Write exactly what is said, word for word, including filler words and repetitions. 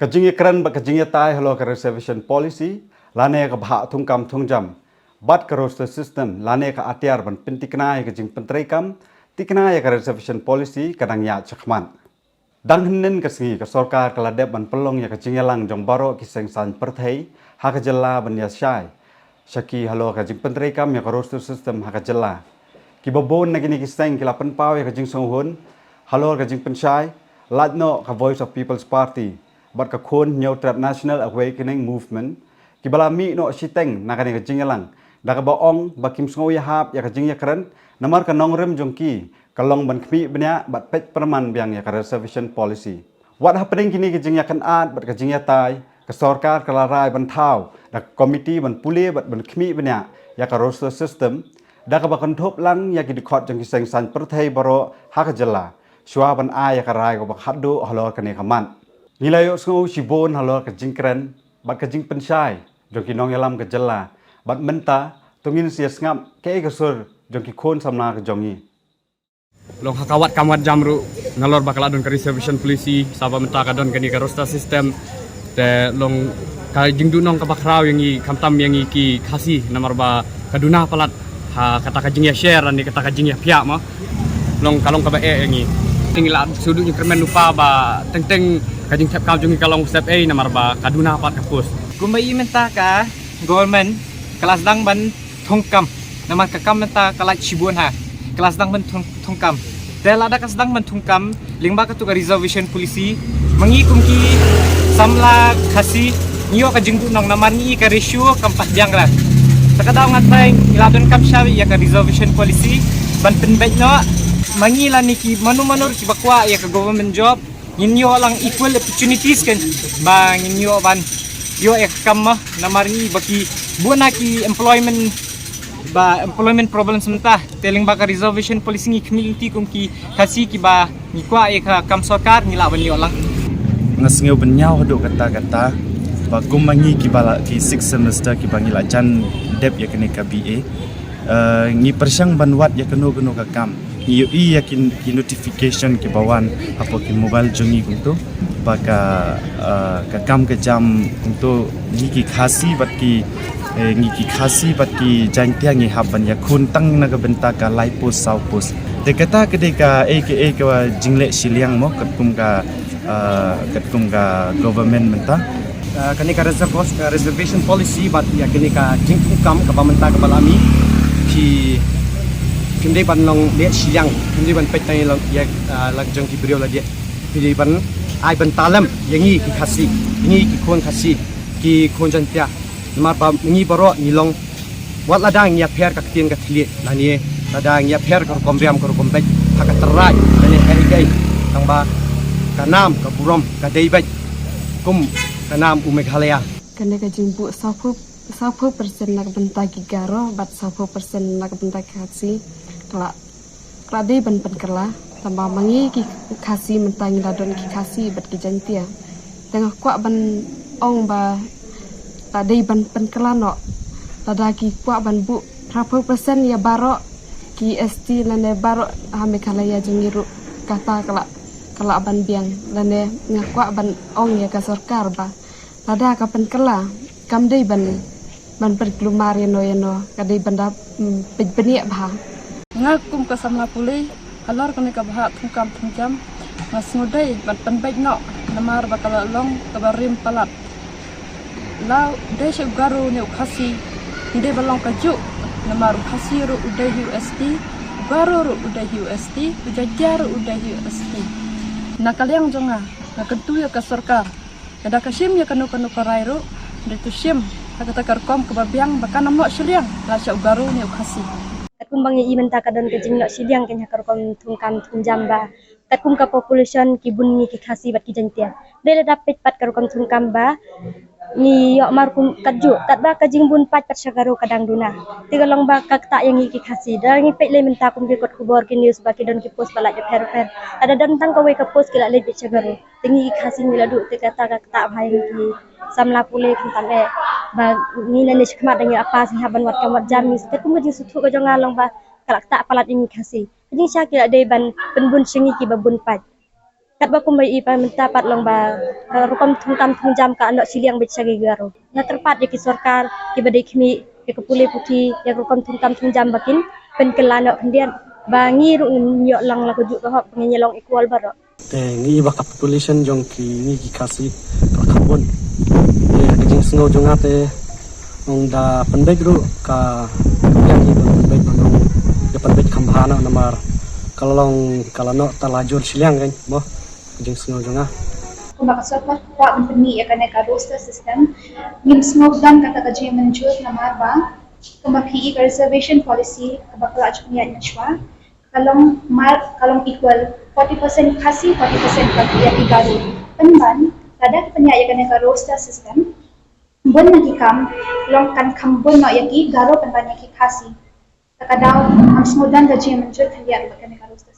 Ka jingïakren bad ka jingïatai halor ka reservation policy, lane ka bhah thungkam thungjam, bad ka roster system, lane ka atiar ban pyntikna ïa ka jingpyntreikam, tikna ïa ka reservation policy ka dang ïaid shakhmat. Dang hynnin ka sngi ka sorkar ka la dep ban pynlong ïa ka jingïalang jong baroh ki seng saiñ pyrthei ha ka jylla ban ïa shai sha ki halor ka jingpyntreikam ïa ka roster system ha ka jylla. Kiba bun na kine ki seng ki la pynpaw ïa ka jingsngewhun halor ka jingpynshai, lait noh ka Voice of People's Party bad ka Khun Hynñiewtrep National Awakening Movement, kiba la mih noh shiteng na kane ka jingïalang da kaba ong ba kim sngew ïahap ïa ka jingïakren namar ka nongrim jong ki ka long ban khmih bniah bad peit pyrman biang ïa ka reservation policy. Wat hapdeng kine ki jingïakynad bad ka jingïatai, ka sorkar ka la rai ban thaw da ka komiti ban pule bad ban khmih bniah ïa ka roster system, da kaba kynthup lang ïa ki dkhot jong ki seng saiñ pyrthei baroh ha ka jylla, shuwa ban ai ïa ka rai kaba khatduh halor kane ka mat. Ngi la ïohsngew shibun halor ka jingkren bad ka jingpynshai jong ki nongïalam ka jylla, bad mynta to ngin sa ïa sngap kaei ka sur jong ki khun samla ka jong ngi. Long ha ka wad kam wad jam ruh, nalor ba ka la don ka reservation policy, sa ba mynta ka don kane ka roster system. Te long ka jingduhnong kaba khraw ïa ngi, khamtam ïa ngi ki Khasi, namar ba ka duna palat ha kata ka jingïashare ne kata ka jingïaphiah mo. Long ka long kaba eh ïa ngi. Te ngi la shu duh jingkyrmen lypa ba teng teng ka jingthep kam jong ngi ka long step ei namar ba ka duna pat ka post. Kumba i mynta ka government ka la sdang ban thungkam. Namar ka kam mynta ka lait shibun ha. Ka la sdang ban thung, thungkam. Te lada ka sdang ban thungkam lyngba katu ka reservation policy, ma ngi kum ki samla Khasi ngi ïoh ka jingduhnong namar ngi ka ratio kam pat biang la. Te ka daw nga trai ngi la donkam shai ïa ka reservation policy ban pynbeit noh. Ma ngi lane ki mano mano kiba kwah ïa ka government job, ngin ïoh lang equal opportunities kan, ba ngin ïoh ban ïoh ïa ka kam mo, namar ngi ba ki bun na ki employment, ba employment problems mynta. Te lyngba ka reservation policy ngi khmih lynti kum ki Khasi kiba ngi kwah ïa ka kam sorkar ngi lah ban ïoh lang. Nga sngew bynñiaw haduh katta katta ba kum ma ngi kiba la ki sixth semester kiba ngi la jan dep ïa kane ka B A, eh, ngi pyrshang ban wad ïa kano kano ka kam. Ngi ïohi ïa ki, ki notification kiba wan hapoh ki mobile jong ngi kumto ba ka, eh, ka kam ka jam kumto ngi ki Khasi bad ki, eh, ngi ki Khasi bad ki Jaiñtia ngi hap ban ïakhun tang na ka bynta ka lai post saw post. Te kata ka dei kaei kaei ka jingleh shiliang mo katkum ka, eh, katkum ka government mynta. Eh, kane ka reserv-, ka reservation policy bad ïa kane ka jingthungkam kaba mynta kaba la mih, phi, phim dei ban long leh shiliang, phim dei ban peit tang ïa la, ïa, eh, la jong ki briew la dei. Phi dei ban ai bynta lem ïa ngi ki Khasi, ngi ki khun Khasi, ki khun Jaiñtia. Namar ba ngi baroh ngi long, wat lada ngi ïapher ka ktien ka thylliej lane lada ngi ïapher ka rukom riam ka rukom beit ha ka trai lane ha ïing, tang ba ka nam ka burom ka dei beit kum ka nam u Meghalaya. Kane ka jingbuh sawphew, sawphew percent na ka bynta ki Garo bad sawphew percent na ka bynta ki Khasi, ka la, ka la dei ban pynkylla, tang ba ma ngi ki Khasi mynta ngi la don ki Khasi bad ki Jaiñtia. Te nga kwah ban ong ba la dei ban pynkylla noh. Lada ki kwah ban buh phraphew percent ïa baroh ki S T lane baroh ha Meghalaya jong ngi ruh, kata ka la, ka la ban biang. Lane nga kwah ban ong ïa ka sorkar ba lada ka pynkylla, kam dei ban, ban pynkulmar ïano ïano, ka dei ban da, mm, peit bniah bha. Nga kum ka samla pule halor kane ka bhah thungkam thungjam, nga sngew dei ban pynbeit noh namar ba ka la long kaba rim palat. La u dei sha u Garo ne u Khasi, ngi dei ban long kajuh, namar u Khasi ruh u dei hi u S T, u Garo ruh u dei hi u S T, u Jaiñtia ruh u dei hi u S T. Na ka liang jong nga, nga kyntu ïa ka sorkar, lada ka shim ïa kano kano ka rai ruh, dei to shim ha kata ka rukom kaba biang ba kan ym noh shiliang la sha u Garo ne u Khasi. Katkum ba ngi i mynta ka don ka jingnoh shiliang kein ha ka rukom thungkam thungjam ba katkum ka population ki bun ngi ki Khasi bad ki Jaiñtia. Dei lada peit pat ka rukom thungkam ba ngi ïoh mar kum katjuh, katba ka jingbun paid pat sha Garo ka dang duna. Te ka long ba ka ktah ïa ngi ki Khasi. Da ngi peit lei mynta kum ki kot khubor ki news ba ki don ki post ba la ïapher pher. Lada don tang kawei ka post ki la leit beit sha Garo. Te ngi ki Khasi ngi la duh te kata ka ktah bha ïa ngi ki samla pule khamtam eh ba ngi lane shakhmat da ngi ap pass ngi hap ban wad kam wad jam ngi. Katkum ka jingsngewthuh ka jong nga long ba ka la ktah palat ïa ngi Khasi. Ka jingshah ki la dei ban pynbun sha ngi kiba bun paid. Ba kumba i pat mynta pat long ba ka rukom thungkam thungjam ka anok shiliang bad sha ki Garo. Nga kyrpad ïa ki sorkar kiba dei khmih, ïa ka pule puthi, ïa ka rukom thungkam thungjam ba kin pynkylla noh khyndiat ba ngi ruh ngin ïoh lang la ka juk ka hok ba ngin ïa long equal baroh. Te ngi i ba ka population jong ki ngi ki Khasi ka la kham bun. Te ka jingsngew jong nga te ong da pynbeit ruh ka, ka biang i ba pynbeit ba nong, ka pynbeit kham bha noh namar ka la long ka la noh ta la jur shiliang kan mo. Ka jingsngew jong nga. Kumba ka sorkar ka kwah ban pynmih ïa kane ka roster system, ngim sngew don kata ka jingmynjur namar ba kumba phi i ka reservation policy kaba ka la jong ïa na shwa ka long mar ka long equal, forty percent Khasi, forty percent ka ïa ki Garo. Pynban lada ka pynïaid ïa kane ka roster system, bun na ki kam long kan kham bun noh ïa ki Garo pynban ïa ki Khasi. Ka daw ngam sngew don ka jingmynjur khyndiat bad kane ka roster.